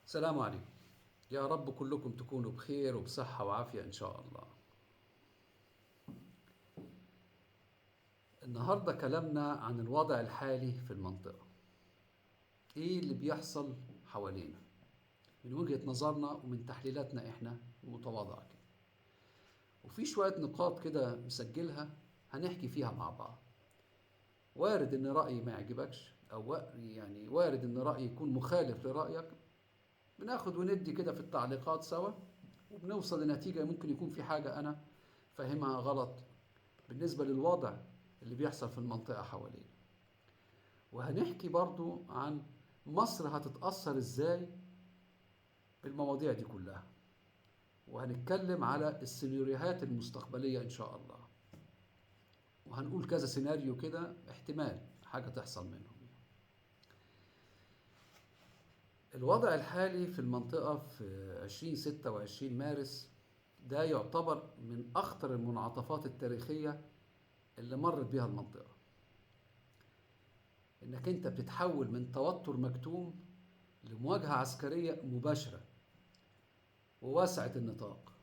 السلام عليكم. يا رب كلكم تكونوا بخير وبصحة وعافية إن شاء الله. النهاردة كلامنا عن الوضع الحالي في المنطقة، إيه اللي بيحصل حوالينا من وجهة نظرنا ومن تحليلاتنا إحنا المتواضعة كده، وفي شوية نقاط كده مسجلها هنحكي فيها مع بعض. وارد إن رأيي ما يعجبكش، أو يعني وارد إن رأيي يكون مخالف لرأيك. بناخد وندي كده في التعليقات سوا وبنوصل لنتيجة. ممكن يكون في حاجة أنا فاهمها غلط بالنسبة للوضع اللي بيحصل في المنطقة حوالينا. وهنحكي برضو عن مصر هتتأثر إزاي بالمواضيع دي كلها، وهنتكلم على السيناريوهات المستقبلية إن شاء الله، وهنقول كذا سيناريو كده احتمال حاجة تحصل منهم. الوضع الحالي في المنطقة في 2026 مارس ده يعتبر من أخطر المنعطفات التاريخية اللي مرت بيها المنطقة. إنك أنت بتتحول من توتر مكتوم لمواجهة عسكرية مباشرة وواسعة النطاق.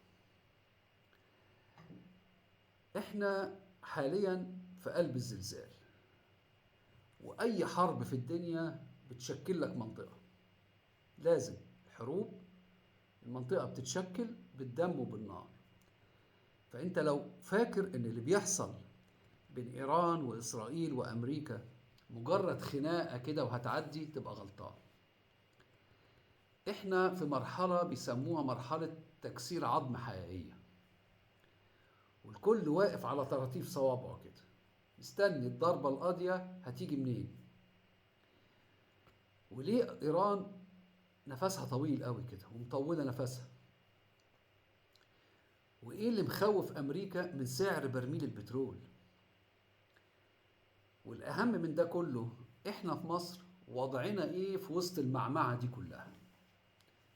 إحنا حاليا في قلب الزلزال، وأي حرب في الدنيا بتشكل لك منطقة. لازم الحروب المنطقة بتتشكل بالدم وبالنار. فأنت لو فاكر إن اللي بيحصل بين إيران وإسرائيل وأمريكا مجرد خناقة كده وهتعدي، تبقى غلطان. إحنا في مرحلة بيسموها مرحلة تكسير عظم حقيقية، والكل واقف على طراطيف صوابعه كده مستني الضربة القاضية هتيجي منين. وليه إيران نفسها طويل قوي كده ومطولة نفسها؟ وإيه اللي مخوف أمريكا من سعر برميل البترول؟ والأهم من ده كله، إحنا في مصر وضعنا إيه في وسط المعمعة دي كلها؟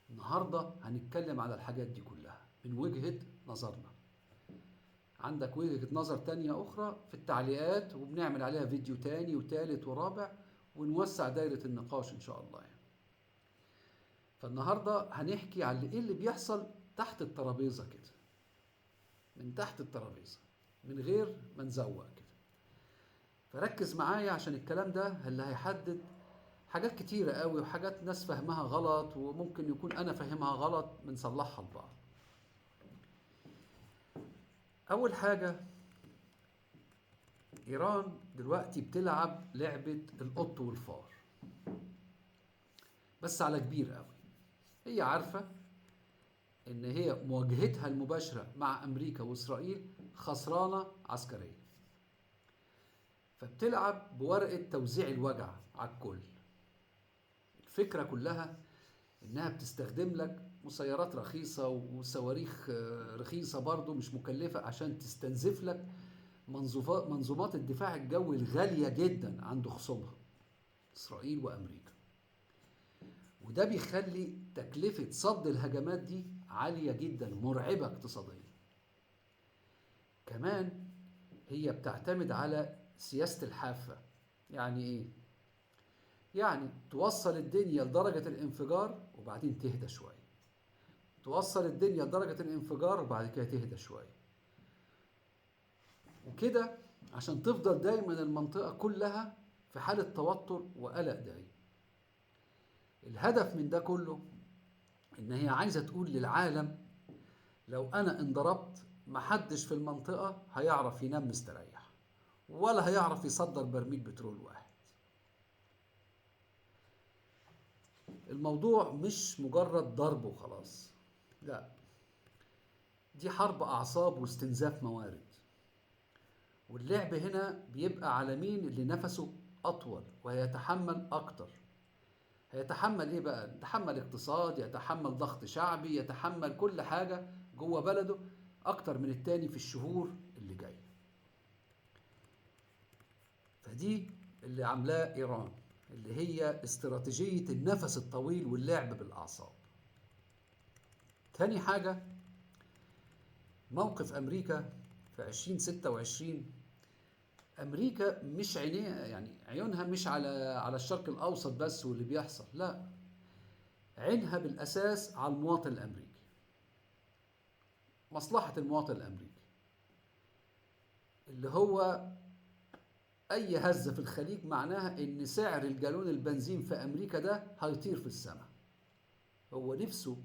النهاردة هنتكلم على الحاجات دي كلها من وجهة نظرنا. عندك وجهة نظر تانية أخرى في التعليقات، وبنعمل عليها فيديو تاني وتالت ورابع ونوسع دايرة النقاش إن شاء الله يعني. فالنهاردة هنحكي على إيه اللي بيحصل تحت الترابيزة كده، من تحت الترابيزة من غير ما نزوق كده. فركز معايا عشان الكلام ده اللي هيحدد حاجات كتيرة قوي، وحاجات ناس فهمها غلط وممكن يكون أنا فاهمها غلط، بنصلحها لبعض. أول حاجة، إيران دلوقتي بتلعب لعبة القط والفار، بس على كبير قوي. هي عارفة إن هي مواجهتها المباشرة مع أمريكا وإسرائيل خسرانة عسكريا، فبتلعب بورقة توزيع الوجع على الكل. الفكرة كلها إنها بتستخدم لك مسيرات رخيصة وصواريخ رخيصة برضو مش مكلفة، عشان تستنزف لك منظومات الدفاع الجوي الغالية جدا عند خصومها إسرائيل وأمريكا. وده بيخلي تكلفة صد الهجمات دي عالية جدا، مرعبة اقتصاديا. كمان هي بتعتمد على سياسة الحافة. يعني إيه؟ يعني توصل الدنيا لدرجة الانفجار وبعدين تهدى شوية، توصل الدنيا لدرجة الانفجار وبعد كده تهدى شوية، وكده عشان تفضل دايما المنطقة كلها في حالة توتر وقلق دايم. الهدف من ده كله إن هي عايزة تقول للعالم لو أنا انضربت محدش في المنطقة هيعرف ينام مستريح، ولا هيعرف يصدر برميل بترول واحد. الموضوع مش مجرد ضرب وخلاص، لا، دي حرب أعصاب واستنزاف موارد. واللعب هنا بيبقى على مين اللي نفسه أطول وهيتحمل أكتر. هيتحمل إيه بقى؟ يتحمل اقتصاد، يتحمل ضغط شعبي، يتحمل كل حاجة جوه بلده أكتر من التاني في الشهور اللي جاية. فدي اللي عاملاه إيران، اللي هي استراتيجية النفس الطويل واللعب بالأعصاب. تاني حاجة، موقف أمريكا في 2026. أمريكا مش عينيها، يعني عيونها مش على الشرق الأوسط بس واللي بيحصل، لا، عينها بالأساس على المواطن الأمريكي، مصلحة المواطن الأمريكي، اللي هو أي هزة في الخليج معناها إن سعر الجالون البنزين في أمريكا ده هيطير في السماء. هو نفسه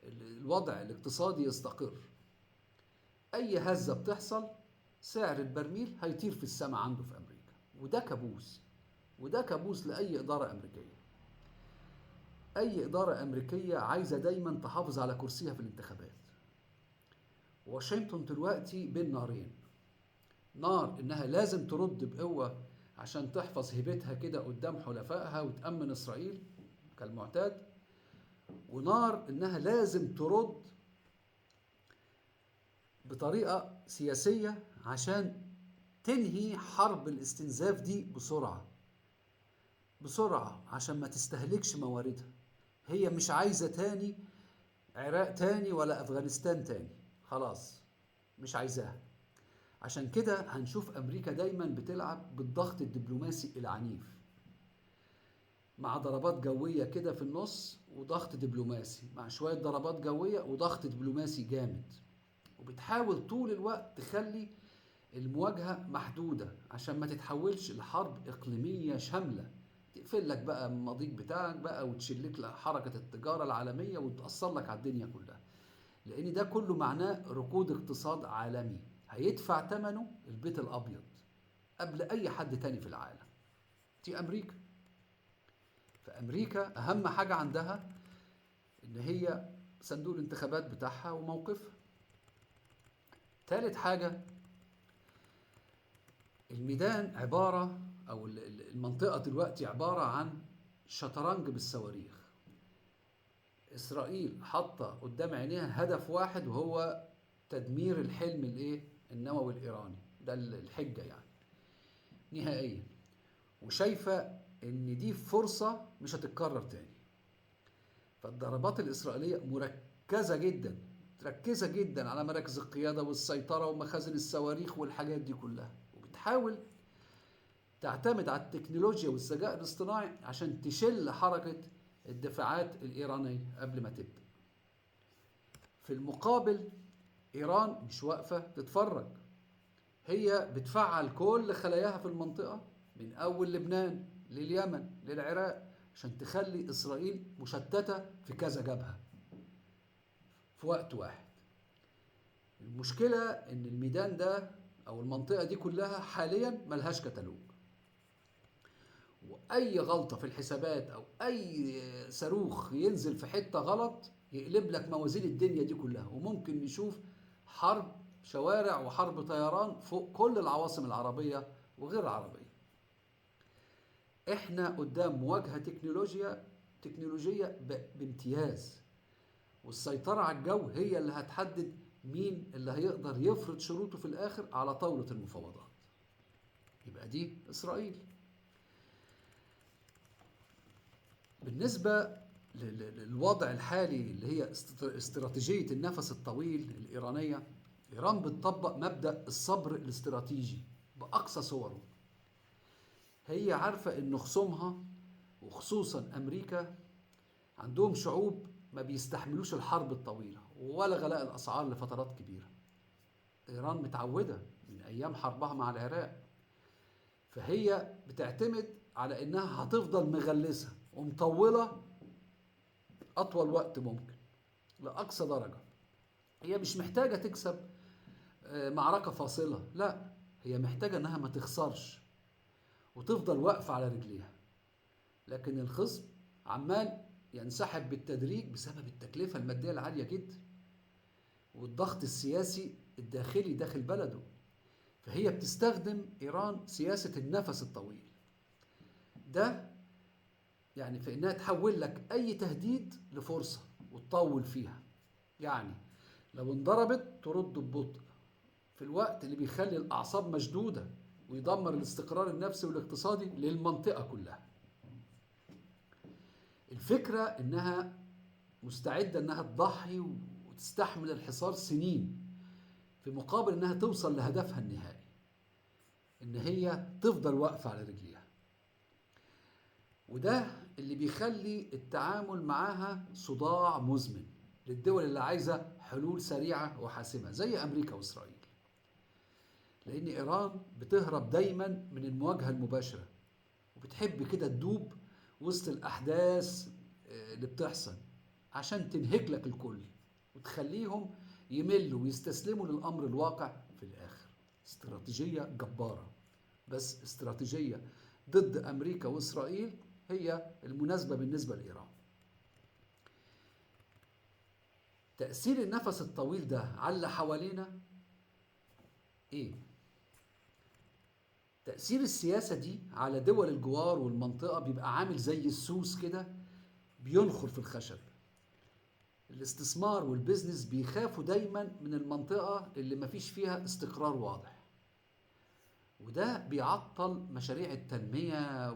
الوضع الاقتصادي يستقر. أي هزة بتحصل سعر البرميل هيطير في السماء عنده في أمريكا، وده كابوس، وده كابوس لأي إدارة أمريكية. أي إدارة أمريكية عايزة دايما تحافظ على كرسيها في الانتخابات. واشنطن دلوقتي بين نارين، نار إنها لازم ترد بقوة عشان تحفظ هيبتها كده قدام حلفائها وتأمن إسرائيل كالمعتاد، ونار إنها لازم ترد بطريقة سياسية عشان تنهي حرب الاستنزاف دي بسرعة بسرعة، عشان ما تستهلكش مواردها. هي مش عايزة تاني عراق تاني ولا أفغانستان تاني، خلاص مش عايزاها. عشان كده هنشوف أمريكا دايما بتلعب بالضغط الدبلوماسي العنيف، مع ضربات جوية كده في النص وضغط دبلوماسي، مع شوية ضربات جوية وضغط دبلوماسي جامد، وبتحاول طول الوقت تخلي المواجهة محدودة عشان ما تتحولش لحرب إقليمية شاملة تقفل لك بقى المضيق بتاعك بقى وتشلك لك حركة التجارة العالمية وتأثر لك على الدنيا كلها، لأن ده كله معناه ركود اقتصاد عالمي هيدفع ثمنه البيت الأبيض قبل أي حد تاني في العالم. دي أمريكا. فأمريكا أهم حاجة عندها إن هي صندوق الانتخابات بتاعها وموقفها. ثالث حاجة، الميدان عبارة أو المنطقة دلوقتي عبارة عن شطرنج بالصواريخ. إسرائيل حاطة قدام عينيها هدف واحد، وهو تدمير الحلم الإيه؟ النووي الإيراني، ده الحجة يعني نهائيا، وشايفة إن دي فرصة مش هتتكرر تاني. فالضربات الإسرائيلية مركزة جدا، مركزة جدا على مراكز القيادة والسيطرة ومخازن الصواريخ والحاجات دي كلها، وبتحاول تعتمد على التكنولوجيا والذكاء الاصطناعي عشان تشل حركة الدفاعات الإيرانية قبل ما تبدأ. في المقابل إيران مش واقفة تتفرج، هي بتفعل كل خلاياها في المنطقة من أول لبنان لليمن للعراق عشان تخلي إسرائيل مشتتة في كذا جبهة في وقت واحد. المشكلة إن الميدان ده أو المنطقة دي كلها حاليا ملهاش كتالوج، وأي غلطة في الحسابات أو أي صاروخ ينزل في حتة غلط يقلب لك موازين الدنيا دي كلها، وممكن نشوف حرب شوارع وحرب طيران فوق كل العواصم العربية وغير العربية. احنا قدام مواجهة تكنولوجية بامتياز، والسيطرة على الجو هي اللي هتحدد مين اللي هيقدر يفرض شروطه في الآخر على طاولة المفاوضات. يبقى دي إسرائيل. بالنسبة للوضع الحالي اللي هي استراتيجية النفس الطويل الإيرانية، إيران بتطبق مبدأ الصبر الاستراتيجي بأقصى صوره. هي عارفة إن خصومها وخصوصا أمريكا عندهم شعوب ما بيستحملوش الحرب الطويلة ولا غلاء الأسعار لفترات كبيرة. إيران متعودة من أيام حربها مع العراق، فهي بتعتمد على إنها هتفضل مغلسة ومطولة أطول وقت ممكن لأقصى درجة. هي مش محتاجة تكسب معركة فاصلة، لا، هي محتاجة إنها ما تخسرش وتفضل واقفة على رجليها. لكن الخصم عمال ينسحب بالتدريج بسبب التكلفة المادية العالية جدا والضغط السياسي الداخلي داخل بلده. فهي بتستخدم إيران سياسة النفس الطويل ده، يعني في إنها تحول لك أي تهديد لفرصة وتطول فيها. يعني لو انضربت ترد ببطء في الوقت اللي بيخلي الأعصاب مشدودة ويدمر الاستقرار النفسي والاقتصادي للمنطقة كلها. الفكرة إنها مستعدة إنها تضحي وتستحمل الحصار سنين في مقابل إنها توصل لهدفها النهائي، إن هي تفضل واقفة على رجليها. وده اللي بيخلي التعامل معاها صداع مزمن للدول اللي عايزة حلول سريعة وحاسمة زي أمريكا وإسرائيل. لأن إيران بتهرب دايما من المواجهة المباشرة، وبتحب كده تدوب وسط الأحداث اللي بتحصل عشان تنهك لك الكل وتخليهم يملوا ويستسلموا للأمر الواقع في الآخر. استراتيجية جبارة، بس استراتيجية ضد أمريكا وإسرائيل هي المناسبة بالنسبة لإيران. تأثير النفس الطويل ده على اللي حوالينا إيه؟ تأثير السياسة دي على دول الجوار والمنطقة بيبقى عامل زي السوس كده بينخر في الخشب. الاستثمار والبزنس بيخافوا دايما من المنطقة اللي مفيش فيها استقرار واضح، وده بيعطل مشاريع التنمية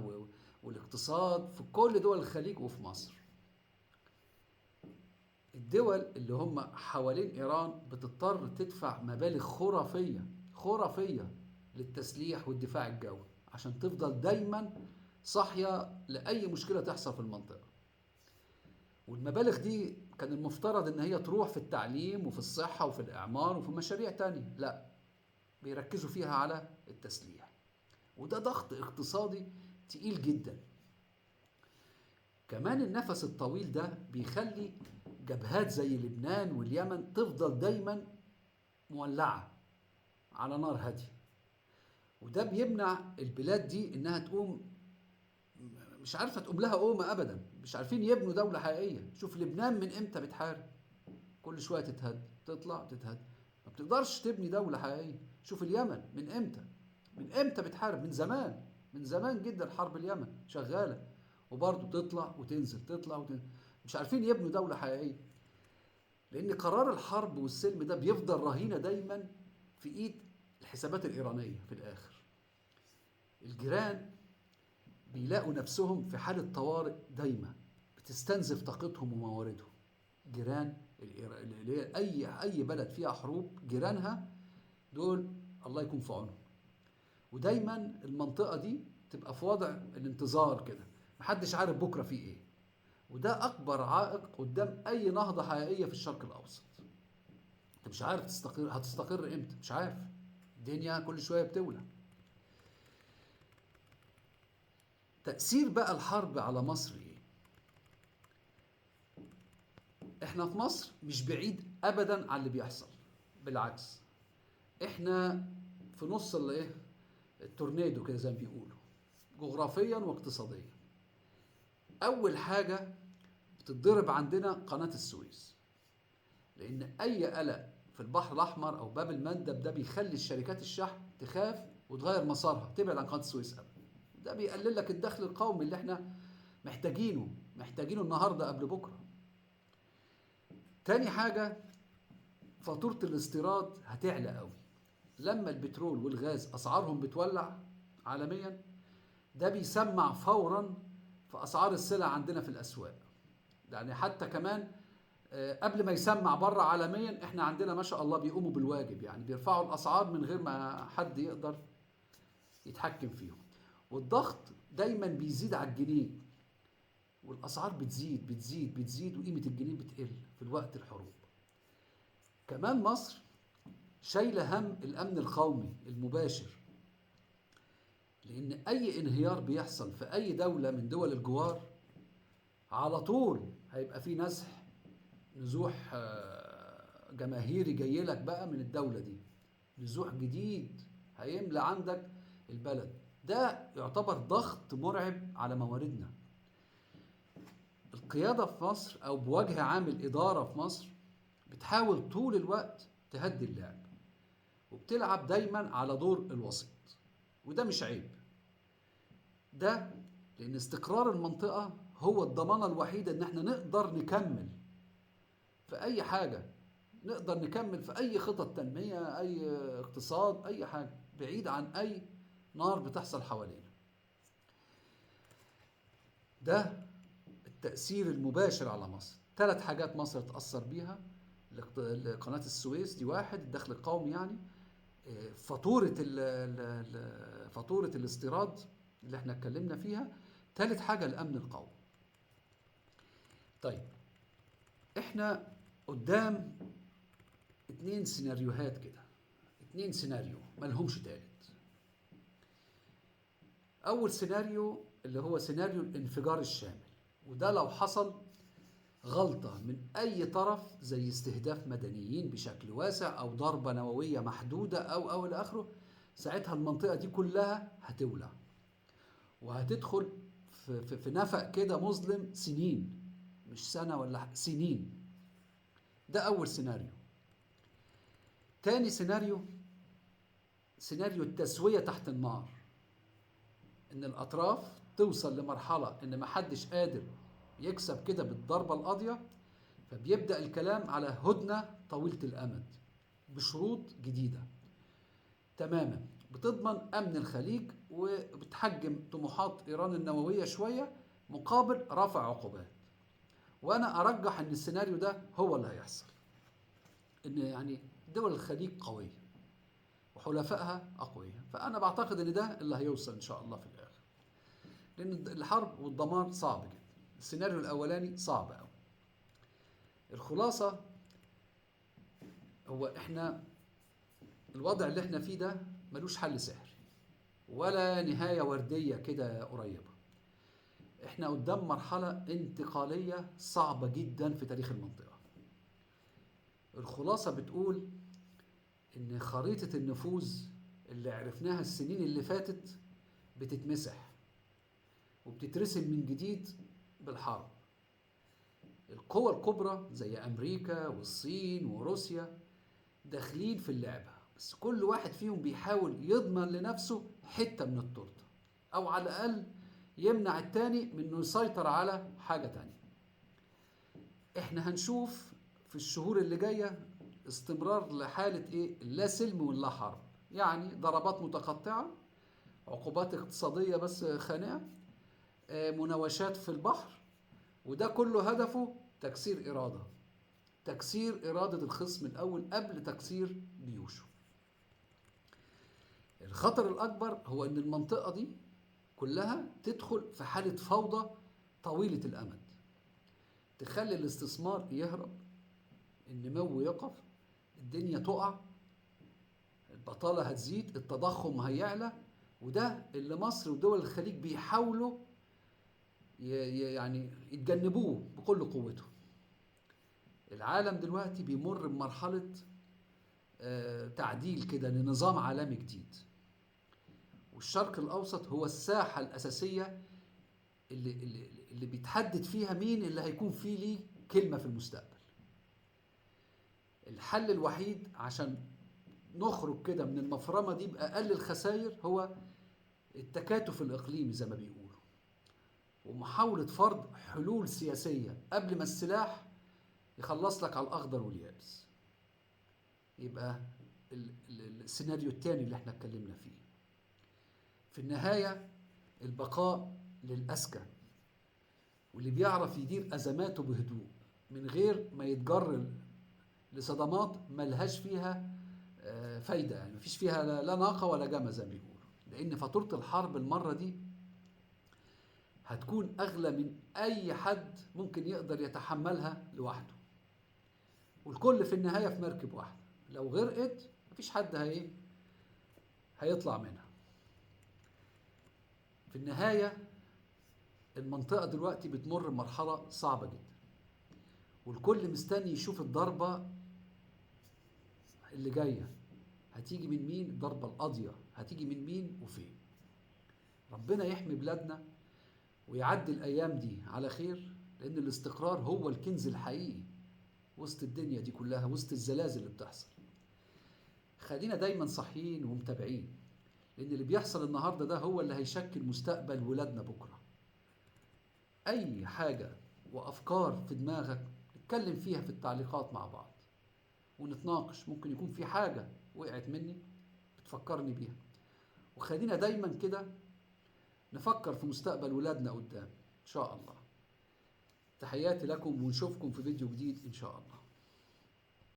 والاقتصاد في كل دول الخليج وفي مصر. الدول اللي هم حوالين إيران بتضطر تدفع مبالغ خرافية خرافية للتسليح والدفاع الجوي عشان تفضل دايما صاحية لأي مشكلة تحصل في المنطقة. والمبالغ دي كان المفترض إن هي تروح في التعليم وفي الصحة وفي الإعمار وفي مشاريع تانية، لا، بيركزوا فيها على التسليح، وده ضغط اقتصادي تقيل جدا. كمان النفس الطويل ده بيخلي جبهات زي لبنان واليمن تفضل دايما مولعة على نار هادية، وده بيمنع البلاد دي انها تقوم، مش عارفة تقوم لها قومة ابدا، مش عارفين يبنوا دولة حقيقية. شوف لبنان من امتى بتحارب، كل شوية تتهد تطلع تتهد، ما بتقدرش تبني دولة حقيقية. شوف اليمن من امتى، من امتى بتحارب، من زمان، من زمان جدا حرب اليمن شغالة، وبرضه تطلع وتنزل تطلع وتنزل، مش عارفين يبنوا دولة حقيقية. لأن قرار الحرب والسلم ده بيفضل رهينة دايما في إيد الحسابات الإيرانية في الآخر. الجيران بيلاقوا نفسهم في حالة طوارئ دايما بتستنزف طاقتهم ومواردهم. جيران اللي هي أي بلد فيها حروب جيرانها دول الله يكون في عونهم، ودايما المنطقة دي تبقى في وضع الانتظار كده، محدش عارف بكرة فيه إيه، وده أكبر عائق قدام أي نهضة حقيقية في الشرق الأوسط. أنت مش عارف تستقر، هتستقر إمتى، مش عارف، الدنيا كل شوية بتولع. تأثير بقى الحرب على مصر إيه؟ إحنا في مصر مش بعيد أبدا عن اللي بيحصل، بالعكس إحنا في نص اللي التورنيدو كده زي ما بيقولوا، جغرافيا واقتصاديا. أول حاجة بتتضرب عندنا قناة السويس، لأن أي قلق في البحر الأحمر أو باب المندب ده بيخلي الشركات الشحن تخاف وتغير مسارها، تبعد عن قناة السويس أبدا. ده بيقلل لك الدخل القومي اللي احنا محتاجينه النهاردة قبل بكرة. تاني حاجة، فاتورة الاستيراد هتعلى قوي لما البترول والغاز أسعارهم بتولع عالميا، ده بيسمع فورا في أسعار السلع عندنا في الأسواق. يعني حتى كمان قبل ما يسمع بره عالميا احنا عندنا ما شاء الله بيقوموا بالواجب، يعني بيرفعوا الأسعار من غير ما حد يقدر يتحكم فيهم. والضغط دايما بيزيد على الجنيه، والأسعار بتزيد بتزيد بتزيد، وقيمة الجنيه بتقل في الوقت الحروب. كمان مصر شايلة هم الأمن القومي المباشر، لأن أي انهيار بيحصل في أي دولة من دول الجوار على طول هيبقى في نزوح جماهيري جاي لك بقى من الدولة دي، نزوح جديد هيملى عندك البلد. ده يعتبر ضغط مرعب على مواردنا. القيادة في مصر أو بوجه عام الإدارة في مصر بتحاول طول الوقت تهدي اللعب، وبتلعب دايما على دور الوسيط، وده مش عيب، ده لأن استقرار المنطقة هو الضمانة الوحيدة إن احنا نقدر نكمل في أي حاجة، نقدر نكمل في أي خطط تنمية، أي اقتصاد، أي حاجة، بعيد عن أي نار بتحصل حوالينا. ده التأثير المباشر على مصر. 3 حاجات مصر تأثر بيها: قناة السويس دي واحد، الدخل القومي يعني، فاتورة فاتورة الاستيراد اللي احنا اتكلمنا فيها، ثالث حاجة الأمن القومي. طيب احنا قدام 2 سيناريوهات كده، 2 سيناريو ملهمش تالت. اول سيناريو اللي هو سيناريو الانفجار الشامل، وده لو حصل غلطة من أي طرف زي استهداف مدنيين بشكل واسع أو ضربة نووية محدودة أو إلى آخره، ساعتها المنطقة دي كلها هتولع وهتدخل في نفق كده مظلم سنين، مش سنة ولا سنين. ده أول سيناريو. تاني سيناريو، سيناريو التسوية تحت النار، إن الأطراف توصل لمرحلة إن محدش قادر يكسب كده بالضربة القاضية، فبيبدأ الكلام على هدنة طويلة الأمد بشروط جديدة تماما بتضمن أمن الخليج وبتحجم طموحات إيران النووية شوية مقابل رفع عقوبات. وأنا أرجح أن السيناريو ده هو اللي هيحصل، إن يعني دول الخليج قوية وحلفائها أقوياء، فأنا بعتقد أن ده اللي هيوصل إن شاء الله في الآخر، لأن الحرب والدمار صعب جدا. السيناريو الأولاني صعب أوي. الخلاصة هو إحنا الوضع اللي إحنا فيه ده ملوش حل سحري ولا نهاية وردية كده قريبة. إحنا قدام مرحلة انتقالية صعبة جدا في تاريخ المنطقة. الخلاصة بتقول إن خريطة النفوذ اللي عرفناها السنين اللي فاتت بتتمسح وبتترسم من جديد بالحرب. القوى الكبرى زي أمريكا والصين وروسيا داخلين في اللعبة، بس كل واحد فيهم بيحاول يضمن لنفسه حتة من التورتة، أو على الأقل يمنع التاني من إنه يسيطر على حاجة تانية. إحنا هنشوف في الشهور اللي جاية استمرار لحالة إيه؟ لا سلم ولا حرب، يعني ضربات متقطعة، عقوبات اقتصادية بس خانقة، مناوشات في البحر، وده كله هدفه تكسير إرادة، تكسير إرادة الخصم الأول قبل تكسير جيوشه. الخطر الأكبر هو إن المنطقة دي كلها تدخل في حالة فوضى طويلة الأمد، تخلي الاستثمار يهرب، النمو يقف، الدنيا تقع، البطالة هتزيد، التضخم هيعلى. وده اللي مصر ودول الخليج بيحاولوا يعني يتجنبوه بكل قوتهم. العالم دلوقتي بيمر بمرحلة تعديل كده لنظام عالمي جديد، والشرق الأوسط هو الساحة الأساسية اللي بيتحدد فيها مين اللي هيكون فيه ليه كلمة في المستقبل. الحل الوحيد عشان نخرج كده من المفرمة دي بأقل الخسائر هو التكاتف الإقليمي زي ما بيقولوا، ومحاولة فرض حلول سياسية قبل ما السلاح يخلص لك على الأخضر واليابس. يبقى السيناريو الثاني اللي احنا اتكلمنا فيه. في النهاية البقاء للأذكى، واللي بيعرف يدير أزماته بهدوء من غير ما يتجر لصدمات ملهاش فيها فايدة، يعني مفيش فيها لا ناقة ولا جمل زي ما بيقولوا، لأن فاتورة الحرب المرة دي هتكون أغلى من أي حد ممكن يقدر يتحملها لوحده، والكل في النهاية في مركب واحدة، لو غرقت مفيش حد هيطلع منها. في النهاية المنطقة دلوقتي بتمر بمرحلة صعبة جدا، والكل مستني يشوف الضربة اللي جاية هتيجي من مين، الضربة القاضية هتيجي من مين وفين. ربنا يحمي بلادنا ويعدي الأيام دي على خير، لأن الاستقرار هو الكنز الحقيقي وسط الدنيا دي كلها، وسط الزلازل اللي بتحصل. خلينا دايما صحيين ومتابعين، لأن اللي بيحصل النهاردة ده هو اللي هيشكل مستقبل ولادنا بكرة. أي حاجة وأفكار في دماغك نتكلم فيها في التعليقات مع بعض ونتناقش، ممكن يكون في حاجة وقعت مني بتفكرني بيها. وخلينا دايما كده نفكر في مستقبل ولادنا قدام إن شاء الله. تحياتي لكم ونشوفكم في فيديو جديد إن شاء الله.